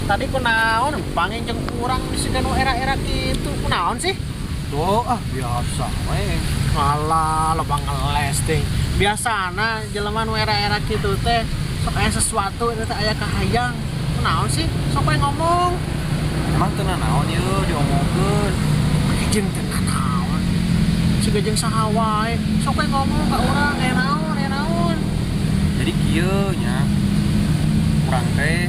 Tadi kunaon panggih jeung urang siga nu era-era kitu. Kunaon sih? Tuh, ah, biasa we. Alah, loba ngeles teh. Biasana jelema nu era-era kitu teh sok aya sesuatu eta teh, aya kahayang. Kunaon sih? Sok we ngomong. Emang teu naon ieu diomongkeun? Jeung teu naon. Siga jeung saha wae. Sok we ngomong ka urang, aya naon, aya naon. Jadi kieu nya. Urang teh